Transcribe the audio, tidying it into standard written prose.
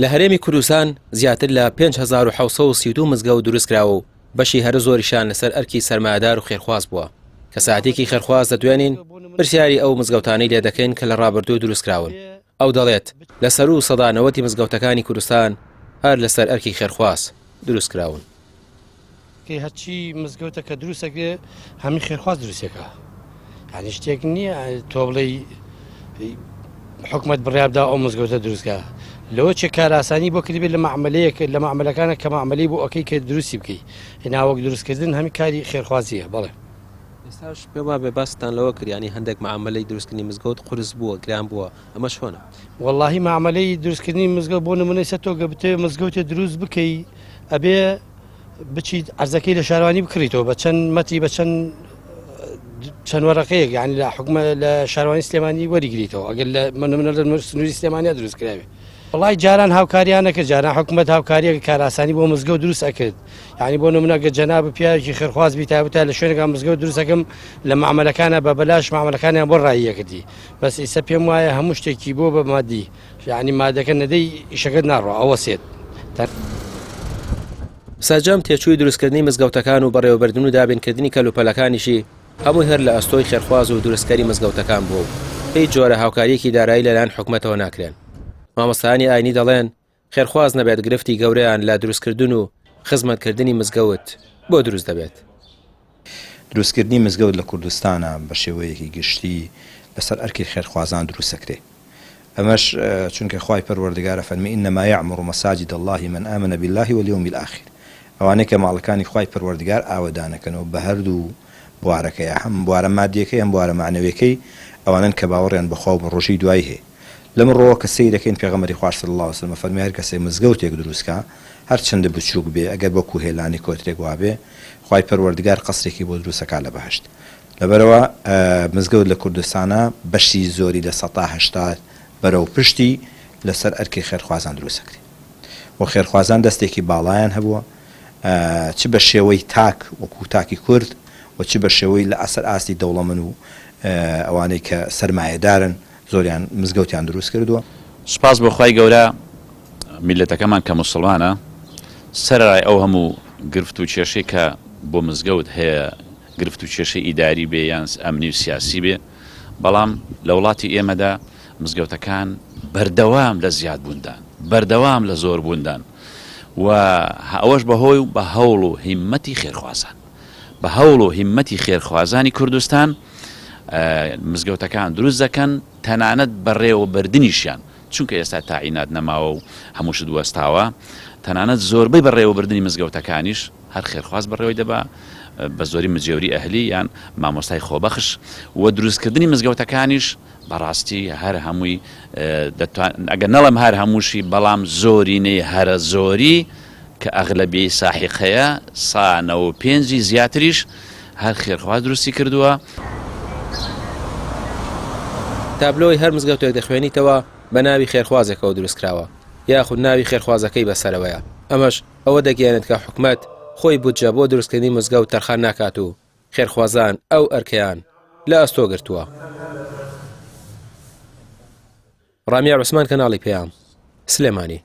لە هەرێمی کوردستان زیاتر لە 5732 مزگەوت دروستکراوە و بەشی هەرە زۆریشان لەسەر ئەرکی سەرمایەدار و خێرخواز بووە. کەسایەتیەکی خێرخواز دەدوێنین، پرسیاری ئەو مزگەوتانەی لێ دەکەین کە لە ڕابردوو دروستکراون. ئەو دەڵێت، لە سەروو 90% مزگەوتەکانی کوردستان هەر لەسەر ئەرکی خێرخواز دروستکراون. کەی هەرچی مزگەوتە کە دروست ئەکرێ هەمی خێرخواز دروستێکە یعنی شتێک نییە تۆ بڵێ حکومت بڕیاردا ئەو مزگەوتە دروستکە لەوە چێ کاراسانی بۆ کردبێت لە معملەیەک لە معملەکانە کە معملی بۆ ئەەکەی کە دروستی بکەی ناوەک دروستکردن هەمی کاری خێرخوازیە بەڵێ. ئێستاش پێم وابێ باستان لەوە کرد یانی هەندێک معامەلەی دروستکردنی مزگەوت قورس بووە گران بووە ئەمە چۆنە؟ وەڵاهی مامەلەی دروستکردنی مزگەوت بۆ نمونەی سە تۆ گە بتەوێ مزگەوتێ دروست بکەی ئەبێ بچیت عەرزەکەی لە شارەوانی بکڕیتەوە بە چەند مەتری بە چەند چەند وەرەقەیەک یعنی لە حکومە لە شارەوانی سلێمانی وەریگریتەوە ئەگەر لە منە لە سنووری سلێمانیا دروست کراوێ وڵی جاران هاوکاریان نەکرد جاران حکوومەت هاوکاریەکە کاراسانی بۆ مزگەوت دروست ئەکرد یعنی بۆ نمونە گە جەناب پیاوێکی خێرخواز بی تابوتا لە شوێنێکا مزگەوت دروستەکەم لە معاملەکانە بە بەلاش معاملەکانیان بۆ ڕاییەکردی بەس ئیسە پێم وایە هەموو شتێکی بۆ بە مادی یانی مادەکە نەدەی ئیشەکەت ناڕوا ئەوەسێت. سەرجەم تێچووی دروستکردنی مزگەوتەکان و بەڕێوەبردن و دابینکردنی کەلوپەلەکانیشی هەمووی هەر لە ئەستۆی خێرخواز و دروستکەری مزگەوتەکان بووە و هیچ جۆرە هاوکارییەکی دارایی لەلایەن حکومەتەوە ناکرێن. مامۆستایانی ئاینی دەڵێن، خێرخواز نەبێت گرفتی گەورەیان لە دروستکردن و خزمەتکردنی مزگەوت بۆ دروست دەبێت. دروستکردنی مزگەوت لە کوردستانا بە شێوەیەکی گشتی لەسەر ئەرکی خێرخوازان دروستەکرێ ئەمەش چونکە خوای پەروەردگار ئەفەرمێ انما یعمر مساجد اللە من آمن باللە والیوم الاخر ئەوانەی کە ماڵەکانی خوای پەروەردگار ئاوەدانەکەنەوە بە هەردوو بوارەکەی هەم بوارە مادیەکەی هەم بوارە مەعنەویەکەی ئەوانەن کە باوەڕیان بە خوا و بە ڕۆژی دوایی هەیە لەم ڕووەوە کە سەیرەکەین پێغەمبەری خوا صلی اللە علیە وسلم ئەفەرموێ هەر کەسێک مزگەوتێک دروست کا هەر چەندە بچووک بێ ئەگەر وەکو هێلانەی کۆترێک وابێ خوای پەروەردگار قەسرێکی بۆ دروست ئەکا لە بەهەشت لەبەرئەوە مزگەوت لە کوردستانا بەشی زۆری 80% بەرەو پشتی لەسەر ئەرکی خێرخوازان دروست ئەکرێ و خێرخوازان دەستێکی باڵایان هەبووە چ بە شێوەی تاک وەکو تاکی کورد و چ بە شێوەی لە ئەسەر ئاستی دەوڵەمەن و ئەوانەی کە سەرمایەدارن زۆریان مزگەوتیان دروست کردووە. سوپاس بۆ خوای گەورە میللەتەکەمان کە موسڵمانە سەرەرای ئەو هەموو گرفت و کێشەی کە بۆ مزگەوت هەیە گرفت و کێشەی ئیداری بێ یان ئەمنی و سیاسی بێ بەڵام لە وڵاتی ئێمەدا مزگەوتەکان بەردەوام لە زیاد بووندان بەردەوام لە زۆر بووندان و ئەوەش بەهۆی و بە هەوڵ و هیمەتی خێرخوازان بە هەوڵ و هیمەتی خێرخوازانی کوردستان مزگەوتەکان دروست دەکەن تەنانەت بەڕێوەبردنیشیان چونکە ئێستا تاعینات نەماوە و هەموو شت وەستاوە تەنانەت زۆربەی بەڕێوەبردنی مزگەوتەکانیش هەر خێرخواز بەڕێوەی دەبا بە زۆری مجێوری ئەهلی یان مامۆستای خۆبەخش و دروستکردنی مزگەوتەکانیش بەڕاستی هەر هەمووی ئەگەر نەڵێم هەر هەمووشی بەڵام زۆرینەی هەرە زۆری کە ئەغلەبیەی ساحیقەیە سا نەوە پێنجی زیاتریش هەر خێرخواز دروستی کردووە. تابلۆی هەر مزگەوتێک دەخوێنیتەوە بە ناوی خێرخوازێکەوە دروستکراوە یاخود ناوی خێرخوازەکەی بەسەرەوەیە، ئەمەش ئەوە دەگەیەنێت کە حکومەت خۆی بودجە بۆ دروستکردنی مزگەوت تەرخان ناکات و خێرخوازان ئەو ئەرکەیان لە ئەستۆ گرتووە. ڕامیار عوسمان کەناڵی پەیام، سلێمانی.